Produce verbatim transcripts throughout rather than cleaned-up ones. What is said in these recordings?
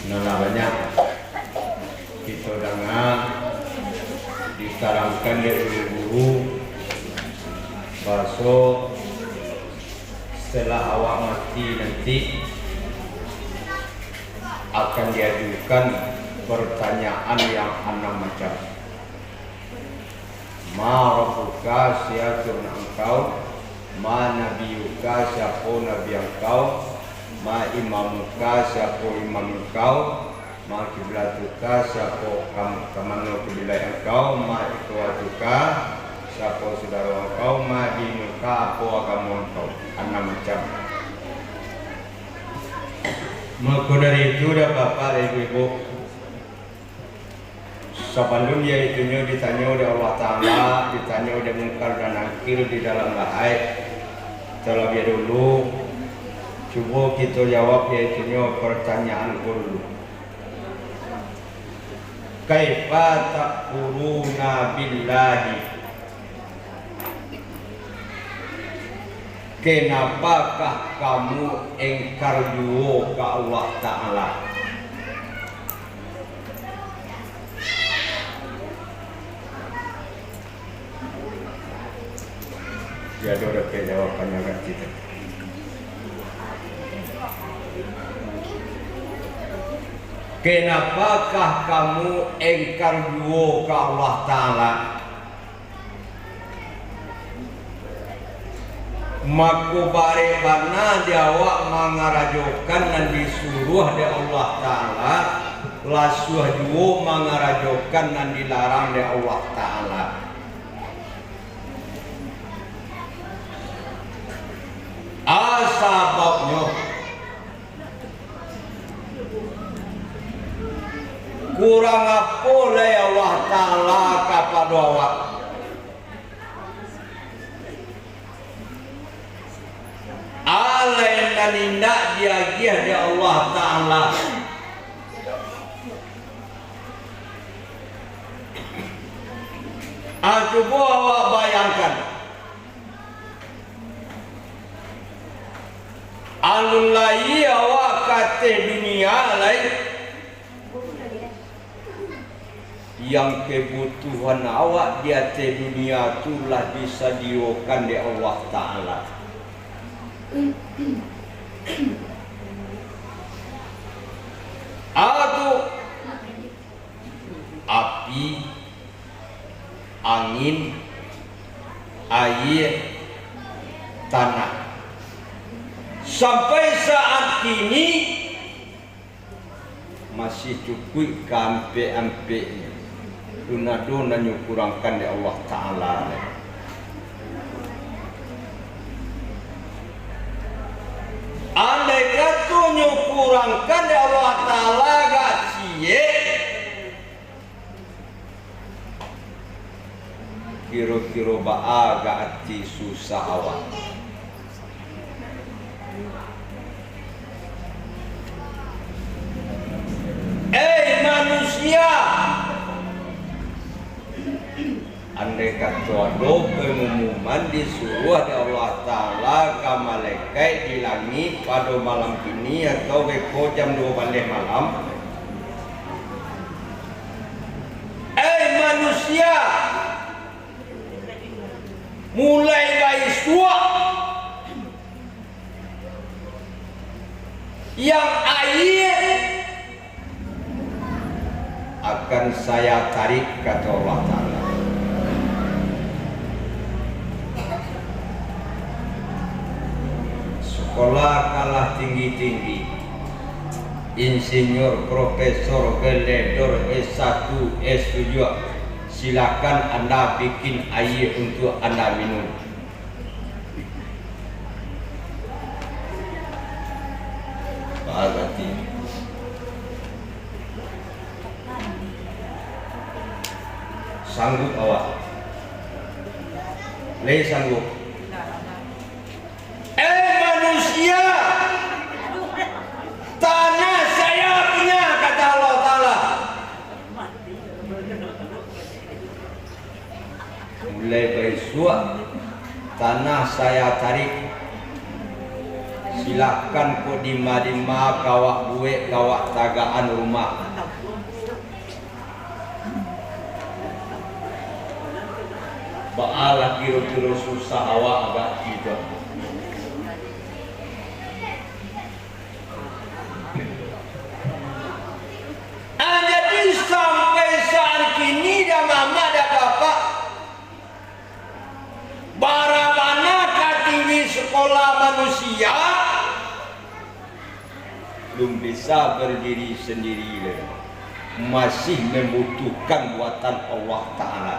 Nan lah banyak kito danga ditarangkan dek guru-guru, baso setelah awak mati nanti akan diajukan pertanyaan yang anam macam. Ma rabbuka, sia Tuhan angkau? Ma nabiyuka, siapo nabi angkau? Ma imamuka, siapo imam angkau? Ma kiblatuka, siapo kam-, ka mano kiblat angkau? Ma ikhwatuka, siapo sudaro angkau? Ma dinuka, apo agamo angkau? Anam macam. Mako dari itu, dah Bapak, dah Ibu-ibu, sabalun yaitunyo ditanyo dek Allah Ta'ala, ditanyo dek Mungkar dan Nakir di dalam lahat, talabiah dulu, cubo kito jawab yaitunyo pertanyaan ko dulu. Kaifa takfuruna billahi? Kenapakah kamu engkar juo ka Allah Ta'ala? Tiado dapek jawabannyo, kan, kito. Kenapakah kamu engkar juo ka Allah Ta'ala? Mako, barek bana di awak mangarajokan nan disuruah dek Allah Ta'ala, lasuah juo mangarajokan nan dilarang dek Allah Ta'ala. A sababnyo, kurang apo lai Allah Ta'ala kapado awak? A lai nan indak diagiah dek Allah Ta'ala. A, cubo awak bayangkan. Alun lai awak ka ateh dunia lai, yang kebutuhan awak di ateh dunia tu lah disadiokan dek Allah Ta'ala. A tu, api, angin, aia, tanah. Sampai saat kini, masih cukuik ka ampek-ampeknyo. Alun ado nan nyo kurangkan dek Allah Ta'ala lai. Andai kato nyo kurangkan dek Allah Ta'ala agak ciek, kiro-kiro baa agak ati susah awak? Eh, manusia! Andai kato ado pangumuman disuruah dek Allah Ta'ala ka malaikat di langik pado malam kini atau beko jam duo baleh malam, "Eh, manusia, mulai baisuak, yang aia akan saya tarik," kato Allah Ta'ala. Sekolah kalah tinggi-tinggi, insinyur, profesor, geledor, S satu, S tujuh, silakan Anda bikin aia untuk Anda minum. Baa gati? Sanggup awak? Lai sanggup? Eh, manusia! Tanah saya punya, kata Allah Ta'ala. Mulai baisuak, tanah saya tarik. Silahkan kok dima-dima ka awak buek, ka awak tagakan rumah. Baalah kiro-kiro susah awak agak kito. Ah, jadi sampai saat kini, dah mamak, dah bapak, bara bana ka tinggi sekolah manusia, belum bisa berdiri sendiri lai, masih membutuhkan buatan Allah Ta'ala.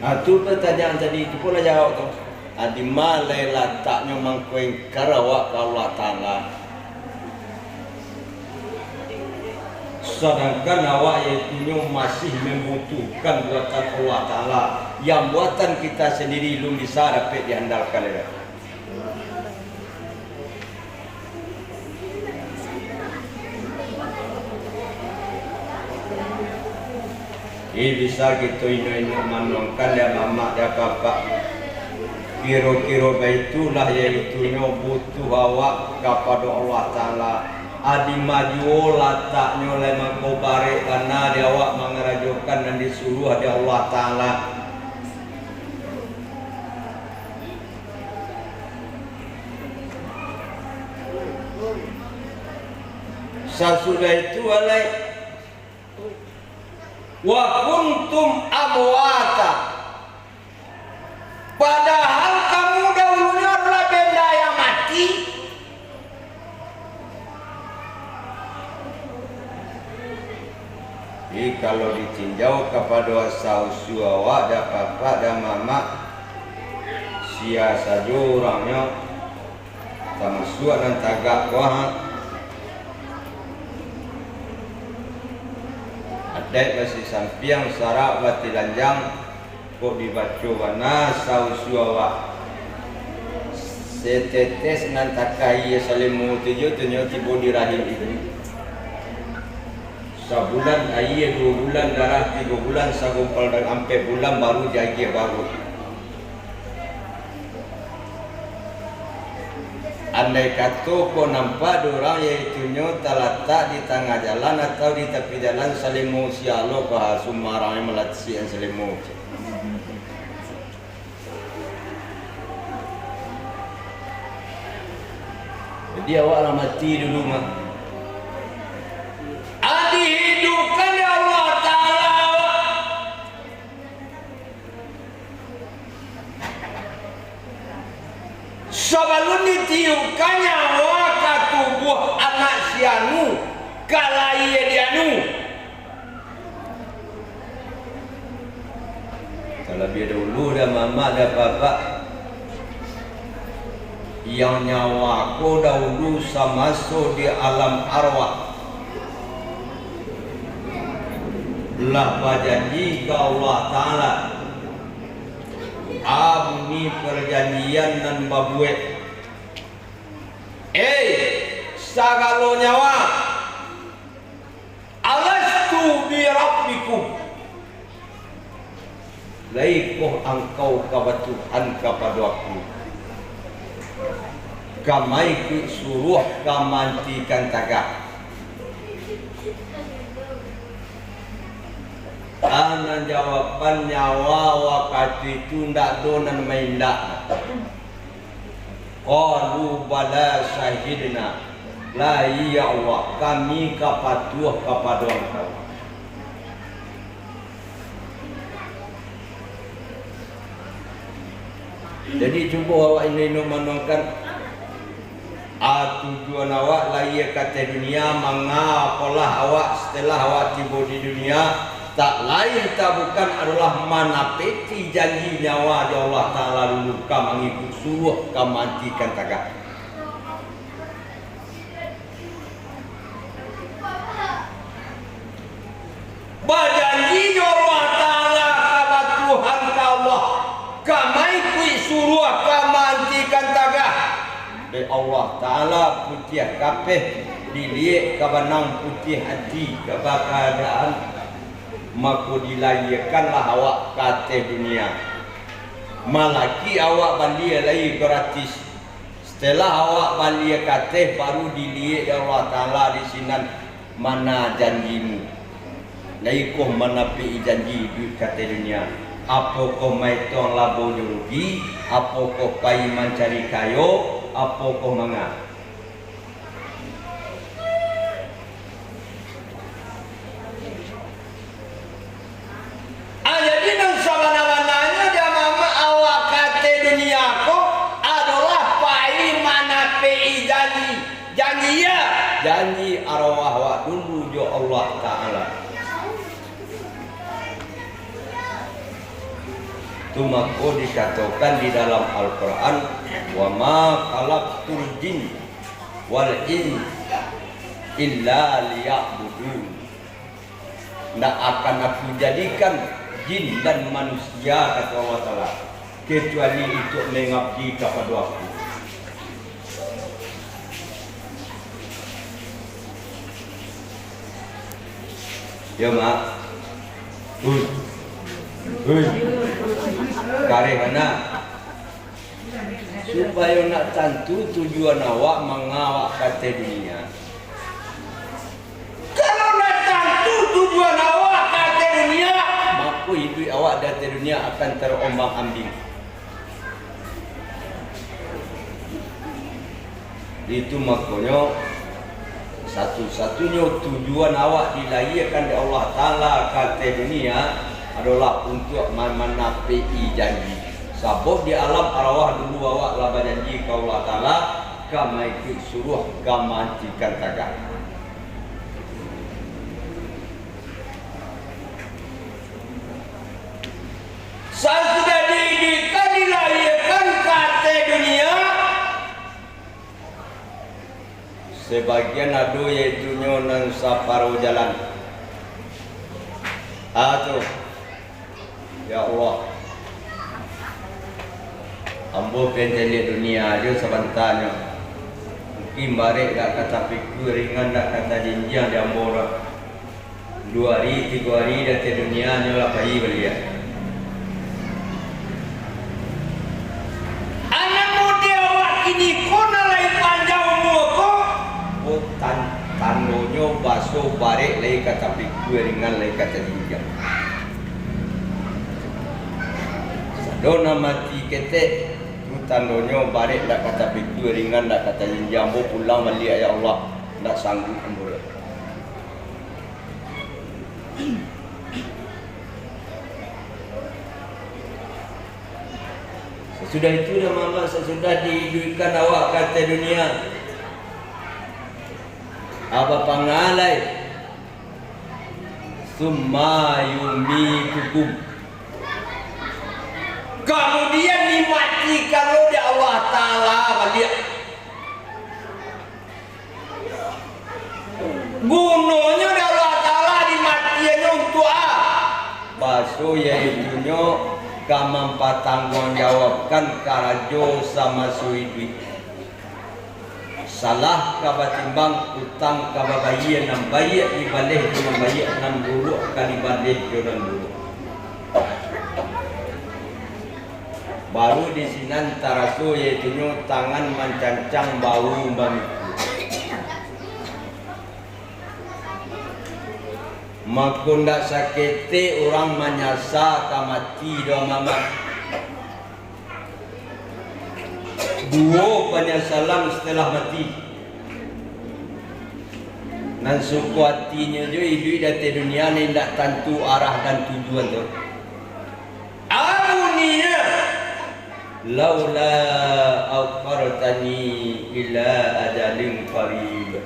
Ah, tu pertanyaan tadi tu pun lah jawab tu. Ah, di ma lai lataknyo mangko ingkar awak ka Allah Ta'ala? Sadangkan awak yaitunyo masih mambutuhkan buatan Allah Ta'ala, yang buatan kita sandiri alun bisa dapek diandalkan lai. Ih, bisa kito inok-inok manuangkan, dah mamak, dah bapak. Kiro-kiro baitulah yaitunyo butuh awak kapado Allah Ta'ala. Adi ma juo lataknyo lai mangko barek bana di awak mangarajokan nan disuruah di Allah Ta'ala. Sasudah itu, alai, wa kuntum amwata. Padahal kamu dahulunyo adalah benda yang mati. Jadi, kalau ditinjau kapado asa usua awak, dah bapak, dah mamak, sia sajo urangnyo, tamasuak nan tagak ko, ha. Adaik basisampiang, sarak batilanjang, kok dibaco bana asa usua awak. Setetes nan takah aia salemo tu jo, tu nyo tibo di rahim ibu. Sabulan aia, duo bulan darah, tigo bulan sagumpal darah, ampek bulan baru diagiah baruak. Andai kato ko nampak dek urang, yaitunyo talatak di tangah jalan atau di tapi jalan, salemo sia lo ko, ha, sumarang nan malasiakan salemo. Jadi, awak lah mati dulu mah. Ah, dihidupkan dek Allah Ta'ala awak. Sabalun ditiupkan nyawa ka tubuah anak si anu, ka lahia di anu. Talabiah dahulu, dah mamak, dah bapak, yang nyawa ko dahulu samaso di alam arwah lah bajanji ka Allah Ta'ala, ah, bunyi parjanjian nan babuek, "Eh, sagalo nyawa, alastu birabbikum? Laikoh angkau ka batuhan kapado Aku, ka maikuik suruah, ka maantikan tagah?" Ah, nan jawaban nyawa wakatu itu ndak ado nan maindak. Qalu bala syahidna. Lah, ya Allah, kami ka patuah kapado Angkau. Jadi, cubo awak ino-ino manuangkan, ah, tujuan awak lahia ka ateh dunia, mangapolah awak setelah awak tibo di dunia, tak lain tak bukan adolah manapeti janji nyawa di Allah Ta'ala dulu, ka mangikuik suruah, ka maantikan tagah. Bajanji jo Allah Ta'ala ka batuhan ka Allah, ka maikuik suruah, ka maantikan tagah. Dek Allah Ta'ala putiah kapeh, diliek ka banang putiah ati, ka bakaadaan, mako dilahiakanlah awak ka ateh dunia. Malaki awak balia lai gratis. Setelah awak balia kateh, baru diliek dek Allah Taala di sinan, mana janjimu. Lai koh manapek-i janji iduik kateh dunia. Apokoh maetong labo jo rugi, apokoh pai mancari kayo, apokoh manga. Ah, jadi nan sabana-bananyo jamaah awak ka ateh dunia ko adolah pai manapek-i janji. Janji iyo, janji arwah awak dulu jo Allah Ta'ala. Tu mako dikatokan di dalam Al-Quran, "Wa ma khalaqtul jin wal in illa liya'budun." Ndak akan Aku jadikan jin dan manusia, kato Allah Ta'ala, kecuali untuak mangabdi kapado Aku. Yo, Mak. Hui. Hui. Kareh bana. Supayo nak tantu tujuan awak manga awak ka ateh dunia. Kalau nak tantu tujuan awak ka ateh dunia, mako iduik awak di ateh dunia akan tarombang-ambing. Itu makonyo, satu-satunyo tujuan awak dilahiakan dek Allah Ta'ala ka ateh dunia adolah untuak ma-, manapek-i janji. Sabab di alam arwah dulu awak lah bajanji ka Allah Ta'ala, ka maikuik suruah, ka maantikan tagak. Sasudah diiduikkan, dilahiakan ka ateh dunia, sabagian ado, yaitunyo nan saparo jalan. Ah, tu. Ya Allah, ambo pai caliak dunia jo sabantanyo. Mungkin barek dak ka tapikua, ringan dak ka tajinjiang di ambo lah. Duo ari, tigo ari di ateh dunia nyo lah pai baliak. Anak mudo awak kini ko nan lai panjang umua ko, ko tan-, tandonyo baso barek lai ka tapikua, ringan lai ka tajinjiang. Sado nan mati ketek, tu tandonyo barek dak ka tapikua, ringan dak ka tajinjiang, ambo pulang baliak, ya Allah, dak sanggup ambo. Sasudah itu, dah mamak, sasudah diiduikkan awak ka ateh dunia, aba pangalai, summa yumitukum. Kamudian dimatikan lo dek Allah Ta'ala baliak. Gunonyo dek Allah Ta'ala dimatiannyo untuak a? Baso yaitunyo ka mampatangguangjawabkan karajo samaso iduik. Salah ka batimbang, utang ka babayia, nan baiak dibaleh jo nan baiak, nan buruak ka dibaleh jo nan buruak. Baru di sinan taraso, yaitunyo tangan mancancang, bahu mamikua. Mako, ndak saketek urang manyasa ka mati doh, Mamak. Duo panyasalan satalah mati. Nan suko atinyo jo iduik di ateh dunia ni indak tantu arah dan tujuan tu. Amunia, "Laula akhartani ila ajalin qarib,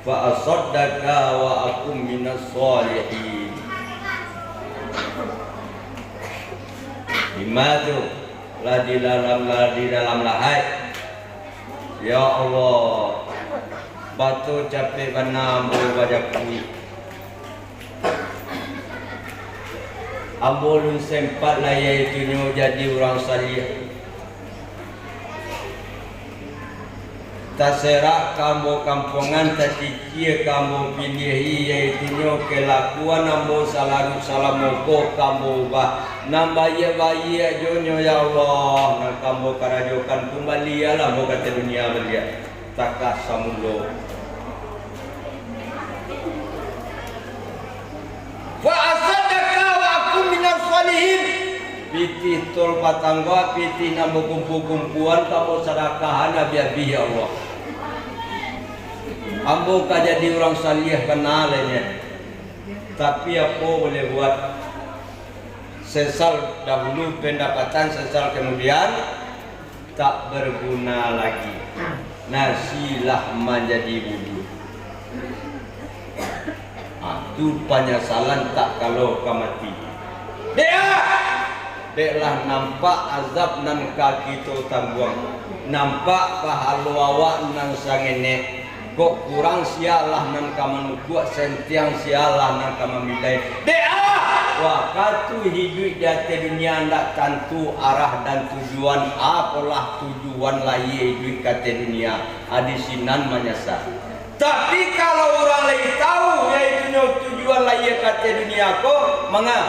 fa asaddaqa wa akun minas shalihin." Dima tu, lah di dalam, lah di dalam lahai. Ya Allah, batua capek bana ambo bajaku. Ambo alun sempat lai, yaitunyo jadi urang saliah. Taserak ka ambo kampuangan, tacicia ka ambo piliahi, yaitunyo kelakuan ambo salalu salamo ko ka ambo ubah. Nan baiak-baiak jo nyo, ya Allah, nan ka ambo karajokan, kumbalialah ambo ka ateh dunia baliak, takah samulo. Fa asaddaqa wa akun minas shalihin. Pitih tol patangga, pitih nan bakumpua-kumpuan, ka ambo sadakahan abih-abih, ya Allah. Ambo ka jadi urang saliah bana lai nyo. Tapi apo buliah buat? Sesal dahulu pendapatan, sesal kemudian tak berguna lagi. Nasi lah manjadi bulu. Ah, tu panyasalan tak kalo ka mati. Dek ah! Dek lah nampak azab nan ka kito tangguang, nampak pahalo awak nan sangenek, kok kurang sialah nan ka manukuak, sentiang sialah nan ka mamilai. Dek ah! Wakatu hiduik di ateh dunia ndak tantu arah dan tujuan, apolah tujuan lahia hiduik ka ateh dunia, ah, di sinan manyasa. Tapi, kalau urang lai tahu, yaitunyo tujuan lahia ka ateh dunia ko, manga?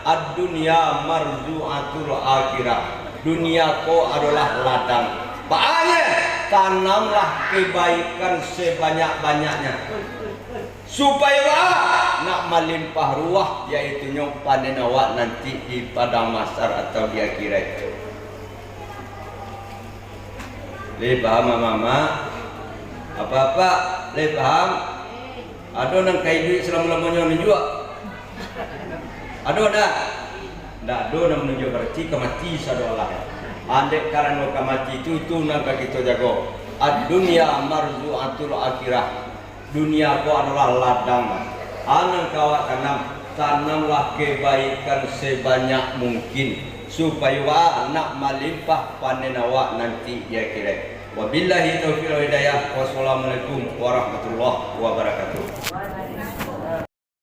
Ad-dunya marzu'atul akhirah. Dunia ko adolah ladang. Baa nyo, tanamlah kebaikan sebanyak-banyaknya. Supayo baa? Nak malimpah ruah, yaitunyo panen awak nanti di padang mahsyar atau di akhirat. Lai paham, amak-amak? Apak-apak, lai paham? Ado nan ka iduik salamo-lamonyo manunjuak? Ado ndak? Ndak ado nan manunjuak, bararti ka mati sado alah. Andek karano ka mati tu, itu nan ka kito jago. Ad-dunya marzu'atul akhirah. Dunia ko adolah ladang. A nan ka awak tanam, tanamlah kebaikan sebanyak mungkin, supayo baa? Nak malimpah panen awak nanti di akhirat. Wabillahi taufiq wal hidayah. Wassalamualaikum warahmatullahi wabarakatuh.